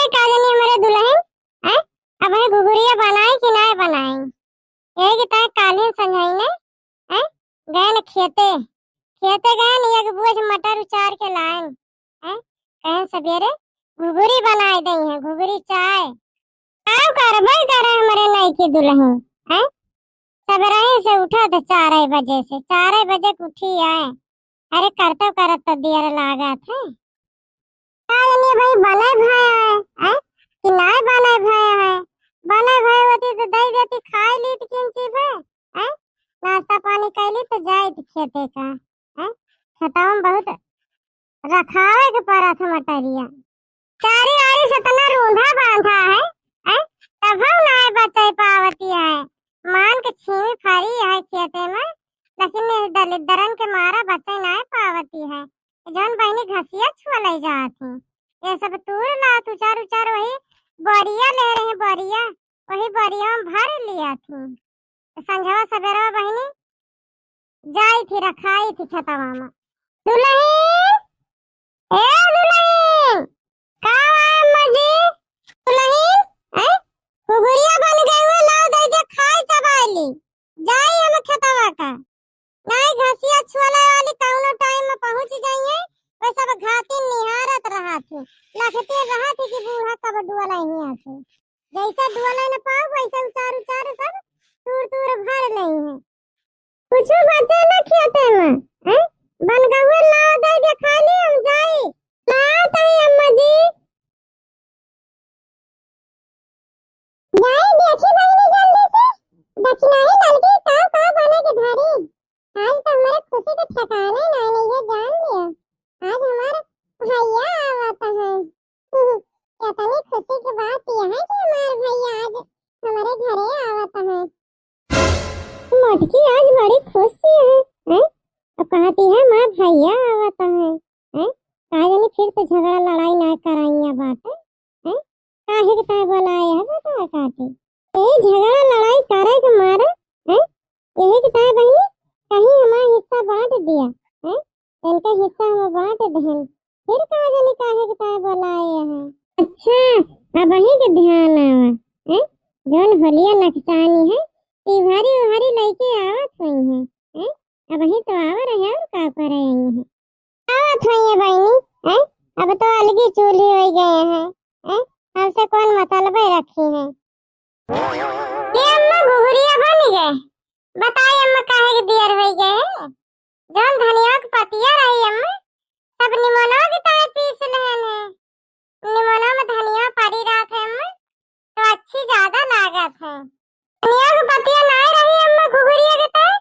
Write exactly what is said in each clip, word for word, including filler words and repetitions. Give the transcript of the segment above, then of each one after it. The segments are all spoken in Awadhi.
का जानी हमरे दुलहिन, हैं? अबहीं घुघुरिया बनाई कि नाय बनाई? यही के ताई काल्हिन संझाई ने, हैं? गएन खेते, खेते गएन, एक बोझ मटर उचार के लाएन, हैं? कहेन सबेरे घुघुरी बनाई देइहैं, घुघुरी चाय। का करबे करे हमरे नइकी दुलहिन, हैं? सबेरही से उठत चार बजे से, चार बजे के उठी आए। अरे करतउ करत तो देर लागत है। का जानी भाई बने भय है, हैं? कि नाय बने भय है? बने भय होती तो दइ देती, खाई लीत किन चीज है, हैं? नाश्ता पानी कइ लीत तो जाइत खेते का, हैं? खेतवा में बहुत रखावे के परत है मटरिया। चारी ओरी से इतना रूंधा बांधा है, हैं? तबहु नाय बचाई पावती है। मान के छीमी फरी है खेते में, लेकिन ये दलिद्दरन के मारा बचाई नाय पावती है। जौन बहिनी घसिया छुअलइ जात ही, ये सब तूर लात, उचार उचार वही बोरिया ले रहे, बोरिया, वही बोरिया में भर लिया थी। तो संझवा सबेरवा बहिनी जाई थी, रखाई थी खेतवा में। दुलहिन, ए दुलहिन, का बा अम्मा जी? दुलहिन, हैं? घुघुरिया बन गए हुए, लाओ दे दे, खाए चबाए ली। जाई हम खेतवा का। नाई घसिया छुअले वाली कौनो टाइम में पहुँच जाइए, वो सब घातिन निहारत रहा थी, लखते रहा थी कि बूढ़ा कब डुअल हियाँ से। जैसे डुअल न पाओ, वैसे उचार उचार सब तूर तूर भर लेई है। कुछ बचे न खेते में, हैं? बन गहुए लाओ दे दे खाली हम जाई। लाओ तई अम्मा जी। जाई देखी बहिनी जल्दी से, दखिनाही ललकी का का बने के धरी। आज तो हमारे खुशी के ठिकाने ना नहीं है, जान लिया। आज हमारा भैया आवत है। कितनी खुशी की बात यह है कि हमारे भैया आज हमारे घरे आवत है। मोटकी आज बड़ी खुश सी है, हैं? अब कहती है, "माँ, भैया आवत है, हैं? का जानी फिर तो झगड़ा लड़ाई ना कराइया बाटे, हैं? काहे के ताय बोलाए है बेटा काटे? ए झगड़ा लड़ाई करे के मारे, हैं? यही के ताय बहिनी, कहीं हमारा हिस्सा बांट दिया, हैं? इनका हिस्सा हम बांट देहन, फिर का जानी काहे के ताय बोलाए हैं।" अच्छा, अब वही के ध्यान आवा, हैं? जौन होलिया नकचानी है, तिवारी उहारी लइके आवत हुई हैं, हैं? अब वही तो आवा रहे और का करे आई हैं? आवत हुई है बहिनी, हैं? अब तो अलगी चूल्ही हो गए हैं, हैं? हमसे कौन मतलबे रखी हैं? ये अम्मा घुघुरिया बन गए, बताई अम्मा काहे के दियर हो गए हैं? जौन धनिया के पतिया रही अम्मा, सब निमनवा के ताय पीस लेहन है। निमनवा में धनिया पड़ी रहत है अम्मा, तो अच्छी ज्यादा लागत है। धनिया के पतिया नाय रही अम्मा घुघुरिया के ताय,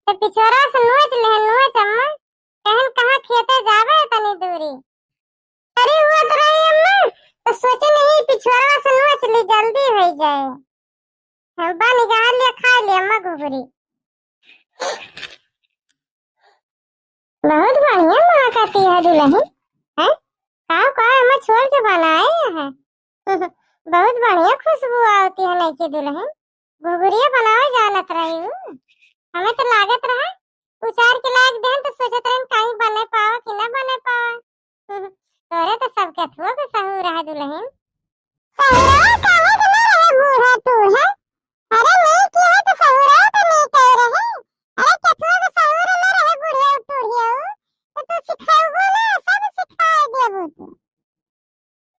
तो पिछोरा से नोच लेहन, नोच अम्मा। कहन कहाँ खेते जावे तनी दूरी। अरे हुआ तो रही अम्मा, तो सोचे नहीं पिछोरा से नोच ली, जल्दी हो जाए। हम बा निकाल लिया, खा लिया अम्मा घुघुरी। बहुत बढ़िया महकती है दुलहिन, हैं? का का हमें छोड़ के बनाए हैं? बहुत बढ़िया खुशबू आवती है नइकी दुलहिन। घुघुरिया बनावे जानत रही हूँ, हमें तो लागत रहा उचार के लाग देहन तो सोचत रहन कहीं बने पावा कि ना बने पावा। तोरे तो सबके अथुआ के सहूर है दुलहिन। सहुरवा काहे के ना रहे बूढ़ा टूढ़ा? अरे नीक है तो सहुरवा तो नीक ही रहे। अरे केथुआ के सहूर ना रहे बुढ़िया टूढ़िया, तो तू सिखाउबो ना, सब सिखाए देबो तू।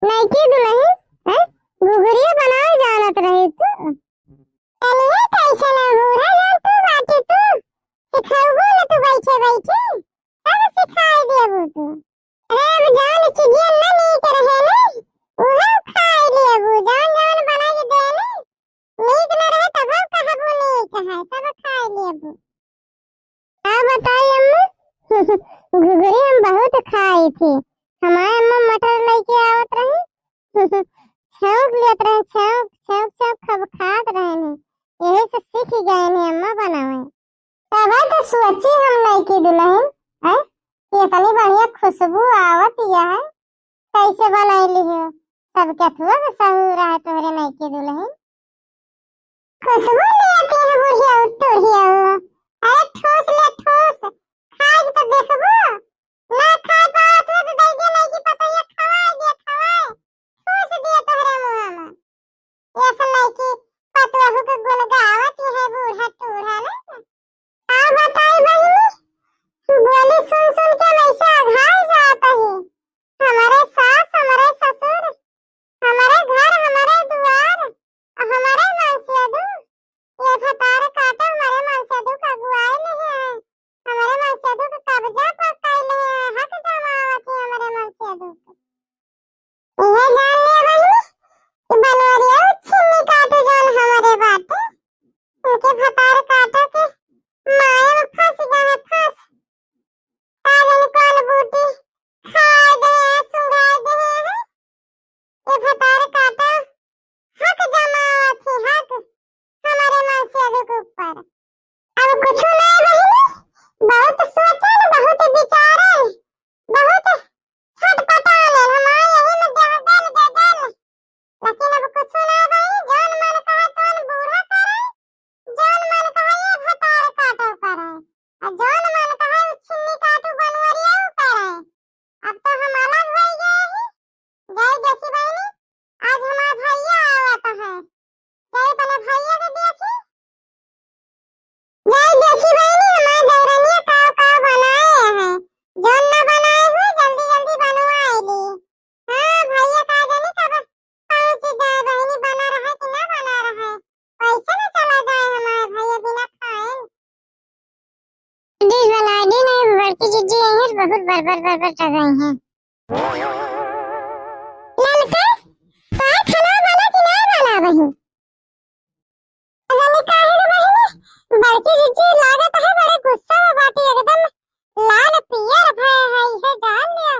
नइकी दुलहिन, हैं? घुघुरिया बनावे जानत रही तू। चलिए कैसे ना बूढ़ा जान तू बाटी तू, सिखाउबो ना तू बैठे बैठे, सब सिखाए देबो तू। अरे अब जौन चीजिया ना नीक रहे ना, उहो खाए लेबू। जौन जौन बनाई के देनी, नीक ना रहे तबो कहबू नीक है, सब खाए लेबू। का बताई अम्मा, घुघुरी हम बहुत खाई थी। हमारे अम्मा मटर लेके आवत रही, छौंक लेत रहे, छौंक, छौंक, छौंक खब खात रहे ने। यही से सीख गए ने अम्मा बनावे। तबे तो सोची हम नइकी दुलहिन, हैं, कि इतनी बढ़िया खुशबू आवत यह है, कैसे बनैली हो? सबके अथुआ के सहूर है तोहरे नइकी दुलहिन। खुशबू ले आती है बुढ़िया टूढ़िया। अरे ठूस ले ठूस, खाए के तो देखबो, ना खाए पावत हो तो दे दे नइकी पतैया खवाए दे खवाए। बहुत बरबर बरबर टगई हैं। ललका, तोहार खाना बना कि नाय बना बहिन? अरे काहे रे बहिनी, बड़की जिज्जी लागत है बड़े गुस्सा में बाटी, एकदम लाल पियर भय है, इहे जान लिया।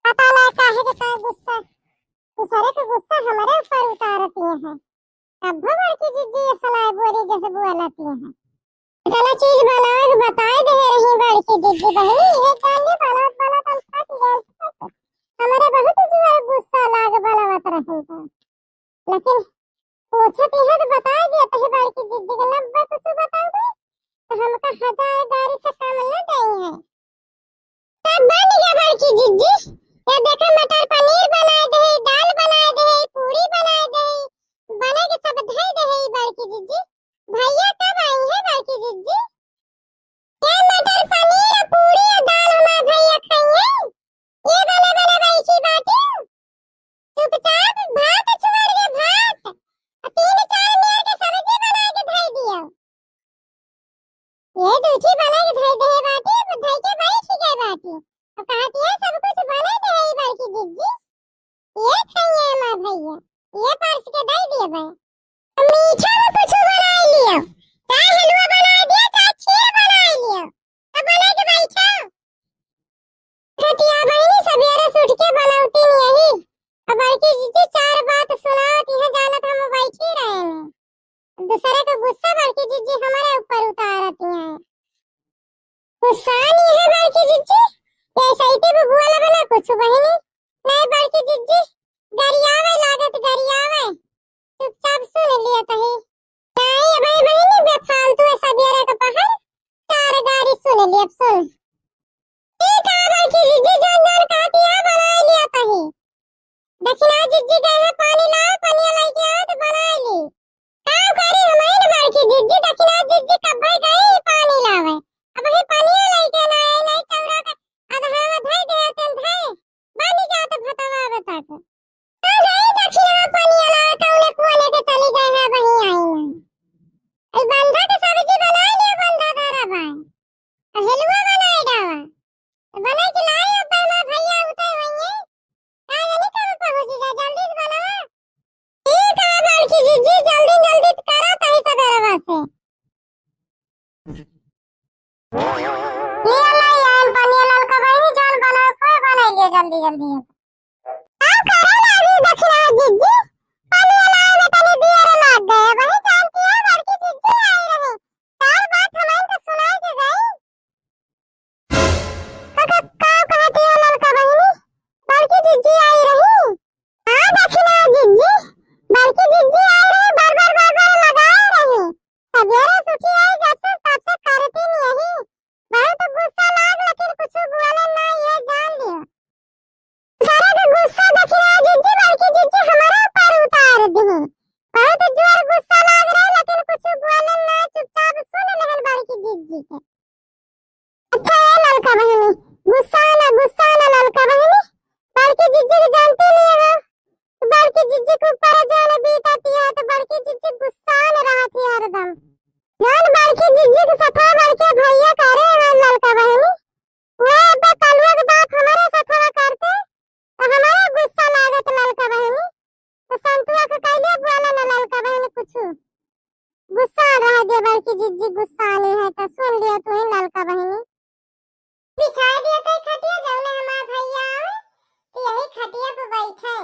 पता ना काहे के का गुस्सा, दूसरे के गुस्सा हमरे ऊपर उतारती है। तब बड़की जिज्जी ये सलाह बोली जैसे बोलती है। चलो चीज बनावे के बताए दे रही बड़की जिज्जी बहिनी, ये जान ले बनावत बनावत हम थक गए। हमरे बहुत जोर गुस्सा लाग बनावत रही था। लेकिन पूछत इहे तो बताए दिया तही बड़की जिज्जी के लब्बा कुछ बताओ दे, तो हमका हजार गारी से काम न देई है। सब बन गया बड़की जिज्जी। ये देखा मटर पनीर बनाए दे, दाल बनाए दे, पूरी बनाए दे, बने के सब धई दे बड़की जिज्जी। भैया कब आई है बड़की जिज्जी? ये मटर पनीर, पूरी और दाल हमार भैया खाइए। ये बने बने बैठी बाटी। चुपचाप भात छोड़ के भात, आ तीन चार मेर के सब्जी बना के धई दिया। ये दूठी बना के धई दे बाटी, अब धई के बैठ गए बाटी। अब कहती है सब कुछ बने दे बड़की जिज्जी। ये खाइए हमार भैया, ये परस के दे दिए बा। मीठा में कुछ बनाई लियो, चाहे हलवा बनाई दियो, चाहे खीर बनाई लियो, तो बनाई के बैठो। खटिया बहिनी सबेरे से उठ के बनौती नहीं यही। अब बड़की जिज्जी चार बात सुनावत, यहाँ जानत हम बैठी रहे हैं। दूसरे के गुस्सा बड़की जिज्जी हमारे ऊपर उतारती हैं। गुस्सा नहीं है बड़की जिज्जी, ये सही पे बुआ लगना कुछ बहिनी। नहीं बड़की जिज्जी, गरियावे लागत गरियावे। चुपचाप सुन लिया तही। नहीं, अबे बहिनी, बेफालतू है, सबेरे के पहर चार गारी सुन लिया, अब सुन। ठीक है, बड़की जिज्जी, जौन जौन कहती है, बनाई लिया तही। दखिना जिज्जी गए हैं पानी लाए, पनिया लेके आए तो बनाई ली। का करी हमारी बड़की जिज्जी, दखिना जिज्जी कब भाई गई पानी लावे। अब ही पनिया लेके ना आए, नहीं चौरा के अधहा में धई दे, तेन धई, बन जात भतवा अब तक। आ गई दखिना पनिया लावे, कौने कुआने के चली गए हैं, वहीं आई हैं। अरे बंधा के सब्जी बनाई लियो, बंधा धरा बा। आ हलवा बनाई डावा। तो बनाई के लाई, अब हमार भैया उते होइए। का जानी कब पहुँची जा, जल्दी से बनावा। ठीक है बड़की जिज्जी, जल्दी जल्दी करा तही सबेरवा से। लिया लाई आयल पनिया ललका बहिनी, जौन बनावे कोई बनाई लिया जल्दी जल्दी। का करे लागी दखिना जिज्जी? पनिया लाए में तनी देर लाग गए। वही जानती है बड़की जिज्जी आई रही। चार बात हमारे तो सुनाई के गई। का, का, का कहती है ललका बहिनी? बड़की जिज्जी आई रही? हाँ दखिना जिज्जी, बड़की जिज्जी आई रही, बरबर बरबर लगाए रही। सबेरे से उठी आई जब से तब से करती नहीं यही। बहुत गुस्सा लाग लेकिन कुछ बोले ना, ये जान लियो। सारा के गुस्सा दखिना जिज्जी, बड़की जिज्जी हमारे ऊपर उतार दी। बहुत जोर गुस्सा लाग रहे लेकिन कुछ बोले ना, चुपचाप सुन लेहन बड़की जिज्जी के। अच्छा ए ललका बहिनी, गुस्सा ना, गुस्सा ना ललका बहिनी, बड़की जिज्जी के जानती नहीं है, बड़की जिज्जी के ऊपर जौन बीतती है तो बड़की जिज्जी गुस्सा में रहती है हरदम। जौन बड़की जिज्जी के सथा बड़के भैया करे हैं ललका बहिनी, वो अब कलुआ के बाप हमारे सथवा करते तो हमारे गुस्सा लागत ललका बहिनी। तो संतुआ के कहले बोला ना ललका बहिनी कुछ। गुस्सा रह दे बड़की जिज्जी, गुस्सा नहीं है तो सुन लियो तू ही ललका बहिनी। बिछा दिया तो खटिया, जौने हमार भैया आवे तो यही खटिया पे बैठे।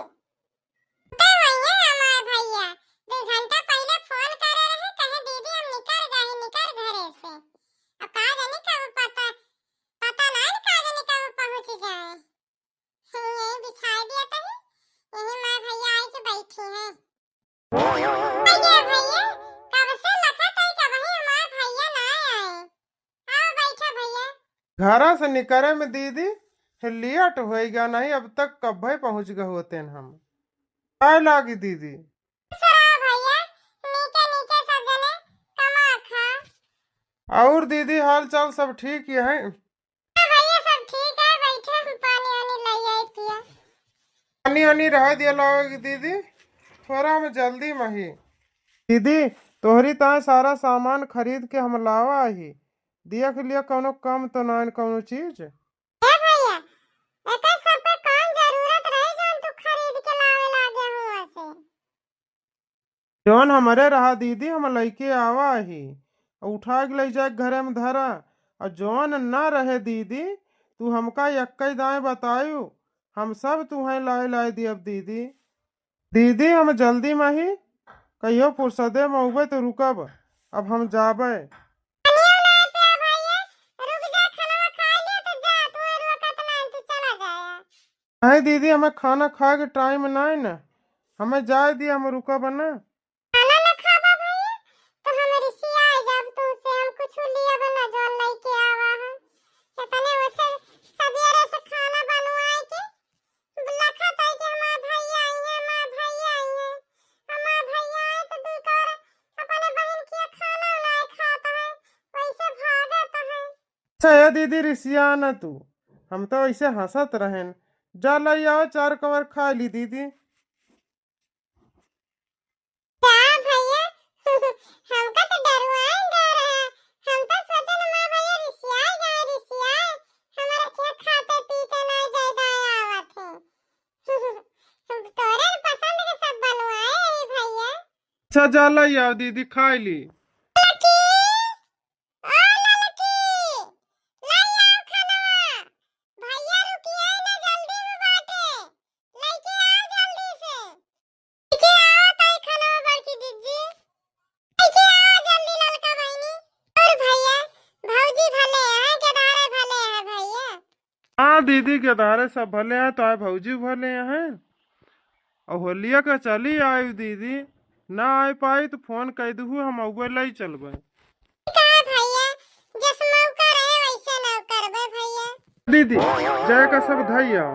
तो वही हमार भैया दो घंटा पहले फोन करे रहे, कहे दीदी हम निकल गए, निकल घरे से। अब का जानी कब पता, पता ना का जानी कब पहुँच जाए। यही बिछाई दिया तही, यही मार भैया आई के बैठी हैं। भैया, भैया, कब से लखत है कि वही हमार भैया ना आए। आओ बैठा भैया। घरा से निकरे में दीदी लेट होई गया, नहीं अब तक कब्बे पहुँच गए होते हैं हम। आए लागी दीदी। सरा भैया, नीचे नीचे सब जने कमा खा। और दीदी हाल चाल सब ठीक ही है? हाँ भैया, सब ठीक है, बैठे हम पानी वानी ले आई पिया। पानी वानी रह दिया लाओ दीदी, थोड़ा हम जल्दी में ही। दीदी, तोहरी ताए सारा सामान खरीद के हम लावा ही, देख लिया कौनो कम तो ना कौनो चीज। जौन हमरे रहा दीदी, हम लइके आवा ही, अउ उठा के लइ जाए घरे में धरा। अउ जौन न रहे दीदी, तू हमका यक्कई दाएँ बतायु, हम सब तुहैं लाए लाए दियब दीदी। दीदी, हम जल्दी में ही, कहियो फुर्सते में अउबे तो रुकब, अब हम जाबे। नहीं दीदी, हमें खाना खाए के टाइम नहीं न, हमें जाए दिया, हम रुकब न। खाना न खाबा भैया, तो हम रिसिया जाब तुमसे, हम कुछ लियब न जौन लइके आवा है। तो तने ओसे सबेरे से खाना बनवाए के लखत है कि हमार भैया आई है, हमार भैया आई है, हमार भैया आए तो दुइ कार अपने बहिन के खाना उनाए खात है, वैसे भागत है। अच्छा ए दीदी, रिसिया न तू, हम तो ऐसे हंसत रहेन। जा लइ आवा चार कवर खाइ ली दीदी। का भैया, हमका तो डरवाए गा रहा, हम तो सोचन माँ भैया रिसियाए गए, रिसियाए, हमारे खेत खाते पीते ना जाए दाया आवत है। तोरे पसंद के सब बनवाए रही भैया। अच्छा जा लइ आवा दीदी, खाइ ली। ललकी, ओ ललकी, लइ आवा खानवा। भैया रुकिए ना, जल्दी में बाटे, लइके आवा जल्दी से। लइके आवा ताई खानवा बड़की जिज्जी, लइके आवा जल्दी ललका बहिनी। और भैया, भौजी भले हैं, गेदारे भले हैं भैया। हाँ दीदी, गेदारे सब भले हैं, तो आए भौजी भले हैं। और होलिया का चली आयु दीदी, ना आए पाई तो फोन कइ दुहु, हम अउबे लइ चलबे। का भैया, जस मौका रहे वैसे ना करबे भैया। दीदी, जाए का सब धैया।